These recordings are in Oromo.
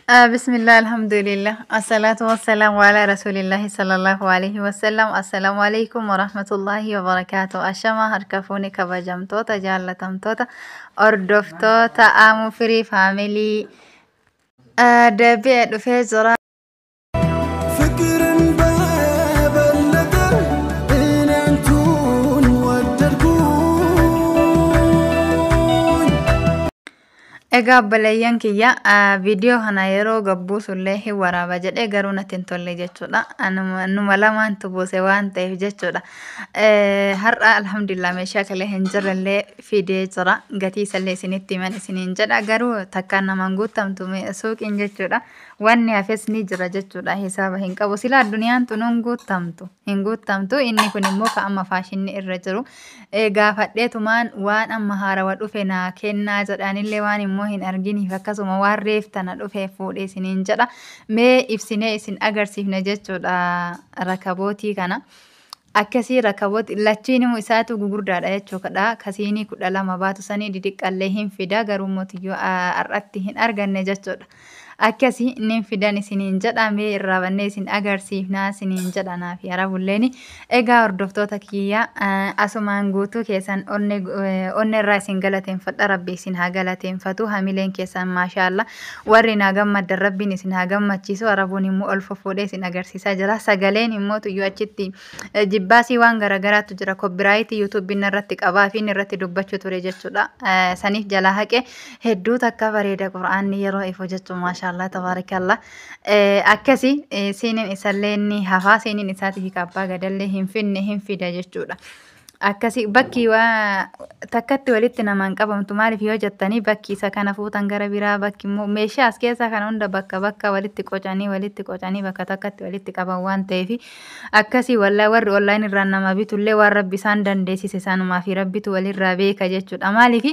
Bismillah, alhamdulillah, assalatu wassalamu ala rasulillahi sallallahu alaihi wasallam. Assalamu alaikum warahmatullahi wabarakatuh. Ashama harka fuuni, kabajamtoota, jaallatamtoota, hordoftoota Aamuu Firii Faamilii, deebi'ee dhufee jira. ፍቅርን በበለጠ እኔ አንቱን ወደድኩኝ። Egaa obboleeyyan kiyya, viidiyoo kana yeroo gabbuusullee hin waraaba jedhee garuu natti hin tolle jechuudha. Numa lamaantu buuse waan ta'eef jechuudha. Har'a alhamdulillah meeshaa kalee hin jirrellee fidee jira. Gatii isallee isinitti himan isiniin jedha. Garuu takkaan namaan guutamtu suuqiin jechuudha. Wanni hafes ni jira jechuudha. Hisaaba hin qabu. Silaa addunyaan tun hin guutamtu. Hin guutamtu. Inni kun immoo ka amma faashinni irra jiru. Gaafadheetumaan waan amma haarawa dhufe naa kennaa jedhanillee waan immoo hin arginiif akkasuma waan reef tana dhufe fuudhee isiniin jedha. Mee ibsinee isin agarsiifne jechuudha rakabootii kana. Akkasii rakabooti lachiin immoo isaatu gugurdaadha jechuudha. Kasiinii 12 baatu sanii didiqqallee hin fida, garuu mootiyyoo har'atti hin arganne jechuudha. Akkasii nin fidan isiniin jedha, mee irraa bannee isin agarsiifnaa isiniin jedha naafi arabulleeni. Egaa hordoftoota kiyya, asumaan guutuu keessan onne irraa isin galateeffadha. Rabbi isin haa galateeffatu. Hamileen keessan maashaalla. Warri naa gammaddan Rabbiin isin haa gammachiisu. Arabuun immoo ol fuffuudhee isin agarsiisaa jira. Sagaleen immoo tuyyuu achitti jibbaasii waan garagaraatu jira. Kobbiraayitii yuutuubiin irratti qabaa fi inni irratti dubbachuu ture jechuudha. Saniif jalaa haqe. Hedduu takka bareeda qura'aanni yeroo ifu jechuun, maashaallaa tabaarakallah. Akkasi siiniin isallee ni hafaa, siiniin isaatii fi abbaa gadallee hin finne, hin fida jechuudha. Akkasi bakki waa takkatti walitti namaan qabamtu. Maaliif yoo jettanii, bakki isa kana fuutan gara biraa, bakki immoo meeshaa as keessaa kana hunda bakka bakka walitti qocanii walitti qocanii bakka takkatti walitti qaban waan ta'eef akkasii. Wallaa warri online irraa nama bitullee waan Rabbi isaan dandeessise isaanumaa fi Rabbitu walirraa beeka jechuudha. Maaliif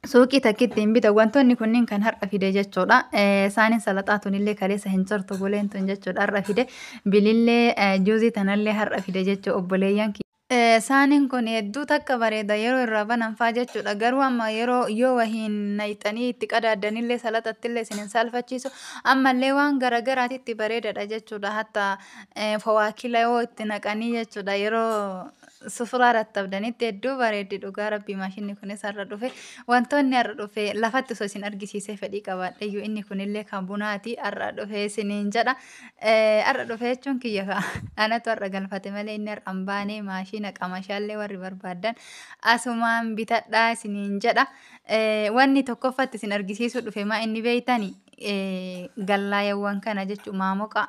suuqii takkitti hin bitan wantoonni kunniin kan har'a fide jechuudha. Isaaniin salaxaa tunillee kaleessa hin jirtu, buleen tun jechuudha har'a fide. Bilillee juuzii tanallee har'a fide jechuudha obboleeyyan. Saaniin kun hedduu takka bareeda yeroo irraa banan faa jechuudha. Garuu amma yeroo yoo wahiin nayxanii itti qadaaddanillee salaxattillee isin hin saalfachiisu. Ammallee waan garagaraatitti bareedadha jechuudha. Hatta fawaakila yoo itti naqanii jechuudha, yeroo sufuraa rattabdanitti hedduu bareeddi dhugaa Rabbii. Maashinni kunis har'a dhufe. Wantoonni har'a dhufe lafatti osoo isin argisiisee fedhii qabaadheyyuu, inni kunillee kan bunaati, har'a dhufe isiniin jedha. Har'a dhufe jechuun kiyya ka'a. Anatu har'a galfate malee inni har'a hin baane. Maashina qamashaallee warri barbaaddan asumaan bitadhaa isiniin jedha. Wanni tokkoffatti isin argisiisuu dhufe maa inni beeytani, gallaayawwan kana jechuun maamoqa.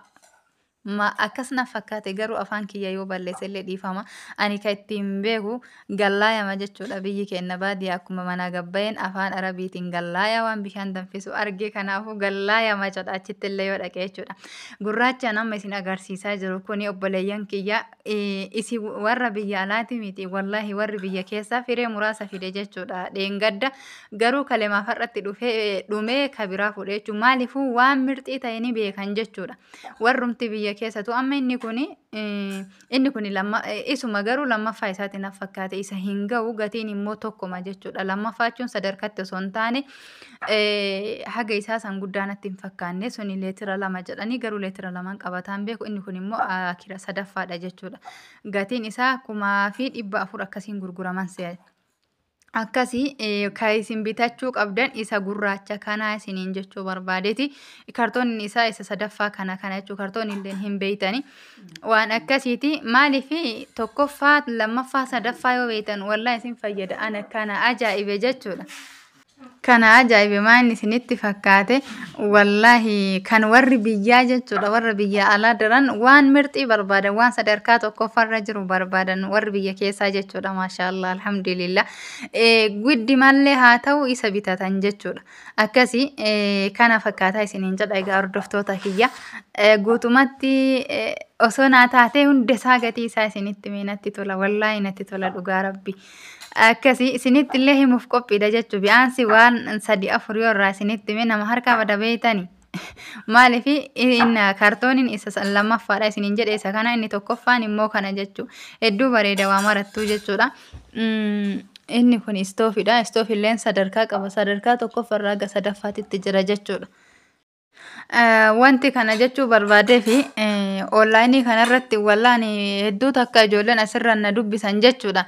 Ma akkas na fakkaate, garuu afaan kiyya yoo balleesse illee dhiifama. Ani kan ittiin beeku gallaayama jechuudha. Biyyi keenya baadiyyaa akkuma manaa gabbayeen afaan Arabiitiin gallaaya waan bishaan danfisu arge, kanaafuu gallaayama jedha achitti illee yoo dhaqe jechuudha. Gurraachaan amma isin agarsiisaa jiru kuni, obboleeyyan kiyya, isin warra biyya alaati miti, wallaahi warri biyya keessaa firee muraasa fide jechuudha. Dheengadda garuu kalemaaf har'atti dhufee dhumee kabiraa fuudhe jechuudha. Maaliifuu waan mirxii ta'e ni beekan jechuudha. Warrumti biyya keessattuu amma inni kuni lamma isuma, garuu lammaffaa isaatiin na fakkaate, isa hin ga'u, gatiin immoo tokkoma jechuudha. Lammaffaa jechuun sadarkatti osoo hin taane haga isaa san guddaa natti hin fakkaanne. Suni leetira 2 jedhanii, garuu leetira 2n qabataan beeku. Inni kun immoo akira sadaffaadha jechuudha. Gatiin isaa 1400 akkasiin gurguraman se'a. Akkasii kan isin bitachuu qabdan isa gurraacha kanaa isiniin jechuu barbaadeeti. Kartoonni isaa isa sadaffaa kana kana jechuu, kartoonni illee hin beeytani. Waan akkasiiti. Maaliif tokkoffaa, lammaffaa, sadaffaa yoo beeytan wallaa isin fayyada. Ana kana ajaa'ibe jechuudha. Kana ajaa'ibe maan isinitti fakkaate? Wallaahi kan warri biyyaa jechuudha, warra biyya alaa daran waan mirxii barbaadan, waan sadarkaa tokkoffaarra jiru barbaadan warri biyya keessaa jechuudha. Maashaallah, alhamdulillah, guddi mallee haa ta'u isa bitatan jechuudha. Akkasii kana fakkaataa isiniin jedha. Egaa hordoftoota kiyya, guutumatti osoo naa taatee hunda isaa gatii isaa isinitti mee natti tola, wallaahi natti tola dhugaa Rabbi. Akkasii isinitti illee himuuf qophiidha jechuudha. Bi'aansi waan sadi afur yoo irraa isinitti hime nama harkaa bada beeytani. Maaliif inni kartooniin isa lammaffaadha isiniin jedhe isa kana, inni tokkoffaan immoo kana jechuudha. Hedduu bareeda waa marattuu jechuudha. Inni kun istoofiidha. Istoofilleen sadarkaa qaba. Sadarkaa tokkoffaarraa haga sadaffaatitti jira jechuudha. Wanti kana jechuu barbaadee fi onlaayinii kanarratti wallaan hedduu takka ijoolleen asirra na dubbisan jechuudha.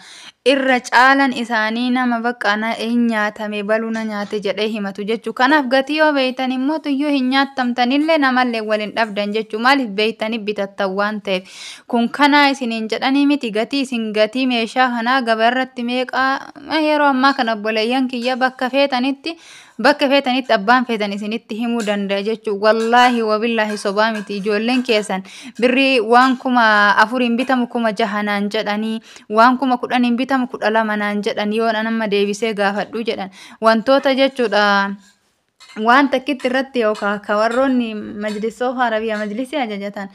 Irra caalan isaanii nama bakka na hin nyaatame baluu na nyaate jedhee himatu jechuudha. Kanaaf gatii yoo beeytan immoo tuyyuu hin nyaatamtanillee namallee waliin dhabdan jechuudha. Maaliif beeytanii bitattan waan ta'eef. Kun kanaa isiniin jedhanii miti, gatii isin gatii meeshaa kanaa gabaarratti meeqaa yeroo ammaa kana obboleeyyan kiyya bakka feetanitti abbaan feetan isinitti himuu danda'a jechuudha. Wallaahi wabillaahi sobaa miti, ijoolleen keessan birrii waan 4000n bitamu 6000 naan jedhanii, waan 10,000n bitamu 12 naan jedhanii yoo nama deebisee gaafadhu jedhan wantoota jechuudha. Waan takkitti irratti yookaan ka warroonni majlisoo Arabiyaa majlisii ajajatan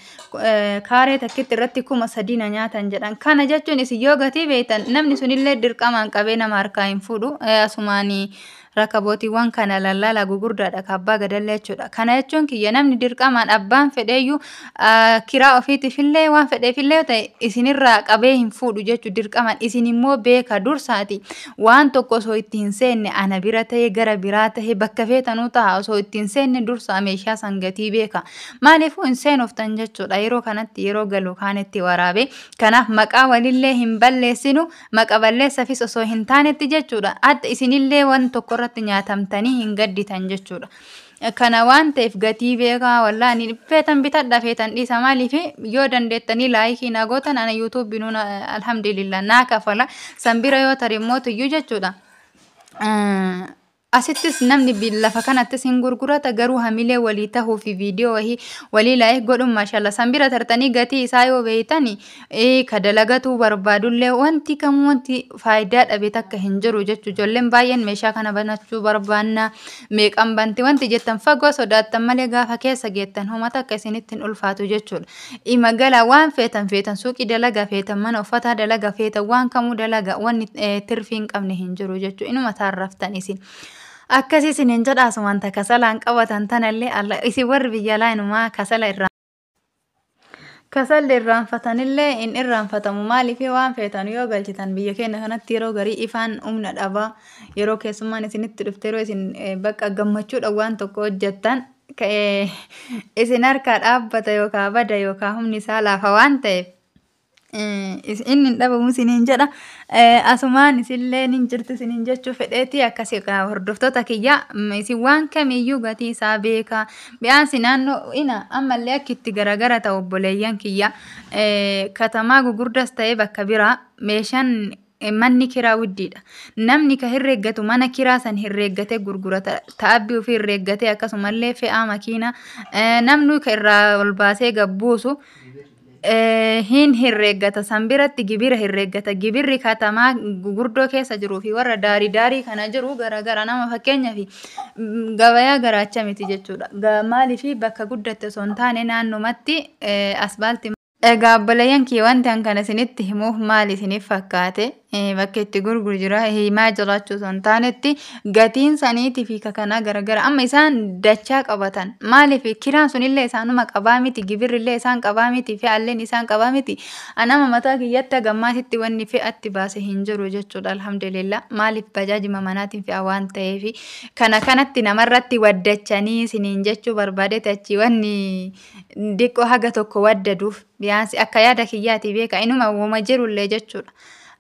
kaaree takkitti irratti 3000 na nyaatan jedhan. Kana jechuun isin yoo gatii beektan namni sunillee dirqamaan qabee nama harkaa hin fuudhu. Asumaanii rakabootiiwwan kana lallaala gugurdaadha ka abbaa gadallee jechuudha. Kana jechuun kiyya namni dirqamaan abbaan fedheeyyuu kiraa ofiitiifillee waan fedheefillee yoo ta'e isinirraa qabee hin fuudhu jechuudha dirqamaan. Isin immoo beeka dursaati, waan tokko osoo itti hin seenne, ana bira ta'e gara biraa ta'e bakka feetanuu ta'a, osoo itti hin seenne dursaa meeshaa san gatii beeka. Maaliifuu hin seenoftan jechuudha yeroo kanatti yeroo galu kaanitti waraabe. Kanaaf maqaa walillee hin balleessinu, maqa balleessafis osoo hin taanetti jechuudha. Adda isinillee waan tokko irratti nyaatamtanii hin gadditan jechuudha. Kana waan ta'eef gatii beekaa, wallaahi feetan bitadha, feetan dhiisa. Maaliif yoo dandeettanii like naa gootan, ana yuutuubii nuun alhamdulillah naa kafala. San bira yoo tare immoo tuyyuu jechuudha. Asittis namni lafa kanattis hin gurgurata, garuu hamilee walii tahuu fi viidiyoo wahii walii like godhuun maashaallah. San bira tartanii gatii isaa yoo beeytani ka dalagatuu barbaadullee wanti kamuu wanti faayidaa dhabe takka hin jiru jechuudha. Ijoolleen baay'een meeshaa kana banachuu barbaanna, meeqan banti wanti jettan fagoo sodaattan malee gaafa keessa geettan homa takka isinitti hin ulfaatu jechuudha. Imagala waan feetan feetan suuqii dalaga, feetan mana uffataa dalaga, feetan waan kamuu dalaga, wanni tirfii hin qabne hin jiru jechuudha. Inuma taarraftan isin. Akkasii isiniin jedha. Asumaan ta kasalaan qabatan tanallee isin warri biyya alaa inumaa kasala irraa. Kasalli irraanfatanillee hin irraanfatamu. Maaliif waan feetan yoo galchitan biyya keenya kanatti yeroo garii ifaan humna dhabaa, yeroo keessummaan isinitti dhufte, yeroo isin bakka gammachuudhaan waan tokko hojjettan isin harkaa dhaabbata yookaan bada yookaan humni isaa laafa waan ta'eef inni hin dhabamu isiniin jedha. Asumaan isillee nin jirti isiniin jechuu fedheeti. Akkasii hordoftoota kiyya, isin waan kamiyyuu gatii isaa beekaa. Bi'aansi naannoo ina ammallee akka itti garagara ta'u obboleeyyan kiyya, katamaa gugurdas ta'ee bakka biraa meeshaan manni kiraa widdiidha. Namni ka herreeggatu mana kiraa san herreeggatee gurgurata. Ta'abbii ofii herreeggatee, akkasumallee fe'aa makiinaa namni ka irraa ol baasee gabbuusu hin herreeggata. San biratti gibira herreeggata. Gibirri katamaa gugurdoo keessa jiruu fi warra daarii daarii kana jiru garagara. Nama fakkeenyaaf gabayaa garaacha miti jechuudha. Maaliif bakka guddatte osoo hin taane naannumatti asbaalti. Egaa obboleeyyan kiyya, wanti an kana isinitti himuuf maal isiniif fakkaate? Bakka itti gurguru jira himaa jiraachuu osoo hin taanetti gatiin saniitii fi kanaa garagara. Amma isaan dachaa qabatan. Maaliif kiraan sunillee isaanuma qabaa miti, gibirrillee isaan qabaa miti, fe'alleen isaan qabaa miti. Anama mataa kiyyatti hagammaatitti wanni fe'atti baase hin jiru jechuudha, alhamdulillah. Maaliif bajaajima manaatiin fe'a waan ta'eef kana kanatti namarratti waddachanii isiniin jechuu barbaadeeti. Achi wanni diqqoo haga tokko waddaduuf biyaansi akka yaada kiyyaati beeka, inuma woma jirullee jechuudha.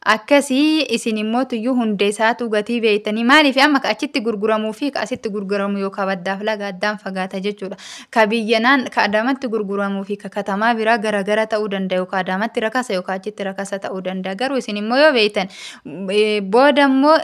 Akkasii isin immoo tuyyuu hunda isaatu gatii beektanii, maaliif amma ka achitti gurguramuu fi ka asitti gurguramu yookaan baddaaf laga addaan fagaata jechuudha. Ka biyyanaan ka Adaamatti gurguramuu fi ka katamaa biraa garagara ta'uu danda'a, yookaan Adaamatti rakasa yookaan achitti rakasa ta'uu danda'a. Garuu isin immoo yoo beektan booda immoo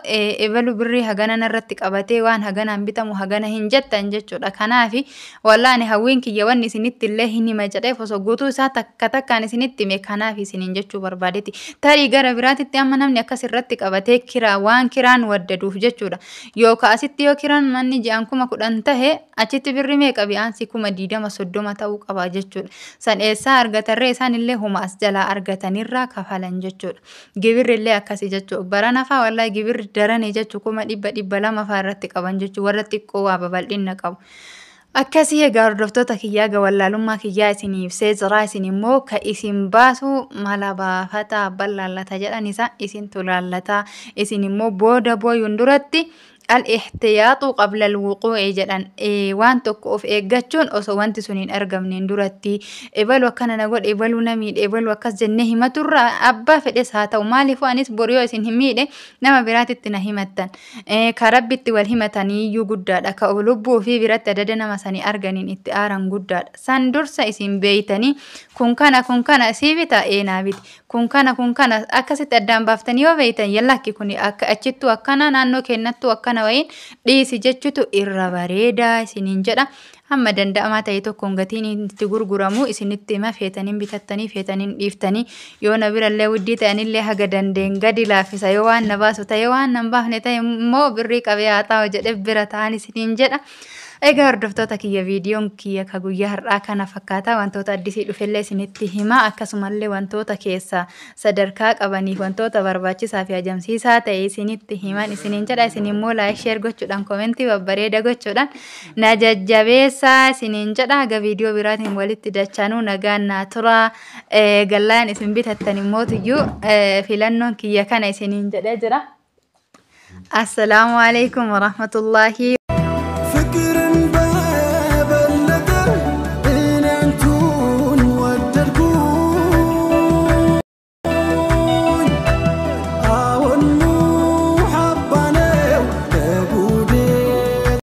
ebalu birrii hagana narratti qabatee waan haganaan bitamu hagana hin jettan jechuudha. Kanaafi wallaani hawwiin kiyya wanni isinitti illee hin hima jedheef osoo guutuu isaa takka takkaan isinitti hime, kanaaf isiniin jechuu barbaadeeti. Tarii gara biraatitti amma namni akkas irratti qabatee kiraa waan kiraan waddaduuf jechuudha. Yookaan asitti yoo kiraan manni ji'aan 10,000 tahe, achitti birri meeqa bi'aansi 20,000 30 ta'uu qaba jechuudha. San eessaa argatarree? Isaan illee huma as jalaa argatanirraa kafalan jechuudha. Gibirri illee akkasii jechuudha. Barana faa wallaahi gibirri daranii jechuu 200,000 200,000 faa irratti qaban jechuudha warra xiqqoo waa babal'ina qabu. Akkasii egaa hordoftoota kiyyaa, wallaalummaa kiyyaa isin ibsee jira. Isin immoo ka isin baasu mala baafataa, abbaan laallata jedhan isa isintu laallataa. Isin immoo booda booyuun duratti Al-ihtiyaatu qabla al-wuquu'i jedhan, waan tokko of eeggachuun osoo wanti sun hin argamneen duratti. Ebalu akkana na godhe, ebalu na miidhe, ebalu akkas jennee himaturraa abbaa fedhes haa ta'u, maaliifuu anis boru yoo isin hin miidhe nama biraatitti na himattan. Ka Rabbitti wal himataniiyyuu guddaadha. Ka lubbuu ofii biratti adada nama sanii arganiin itti aaran guddaadha. San dursa isin beeytanii, kun kana, kun kana sii bita, ee naa biti, kun kana, kun kana akkasitti addaan baaftanii yoo beeytan, yallakki kun akka achittuu akkana, naannoo kennattuu akkana wayiin dhiisi jechutu irra bareedaa isiniin jedha. Hamma danda'amaa ta'e tokkoon gatiin itti gurguramu isinitti hima, feetaniin bitattanii feetaniin dhiiftanii, yoo na birallee wuddii ta'anillee haga dandeen gadi laaffisa yoo waan na baasu ta'e, waan na hin baafne ta'e immoo birrii qabee haa taa'u jedhee bira ta'an isiniin jedha. Egaa hordoftoota kiyya, viidiyoon kiyya ka guyyaa har'aa kana fakkaata. Wantoota addisii dhufellee isinitti hima, akkasumallee wantoota keessaa sadarkaa qabaniif wantoota barbaachisaa fi ajamsiisaa ta'e isinitti himan isiniin jedha. Isin immoo like, share gochuudhaan, koomentii babbareeda gochuudhaan na jajjabeessaa isiniin jedha. Haga viidiyoo biraatiin walitti dachanuu nagaan naa tura. Gallaan isin bitattan immootiyyuu filannoon kiyya kana isiniin jedhee jira. Assalaamu alaikum warahmatullaahi.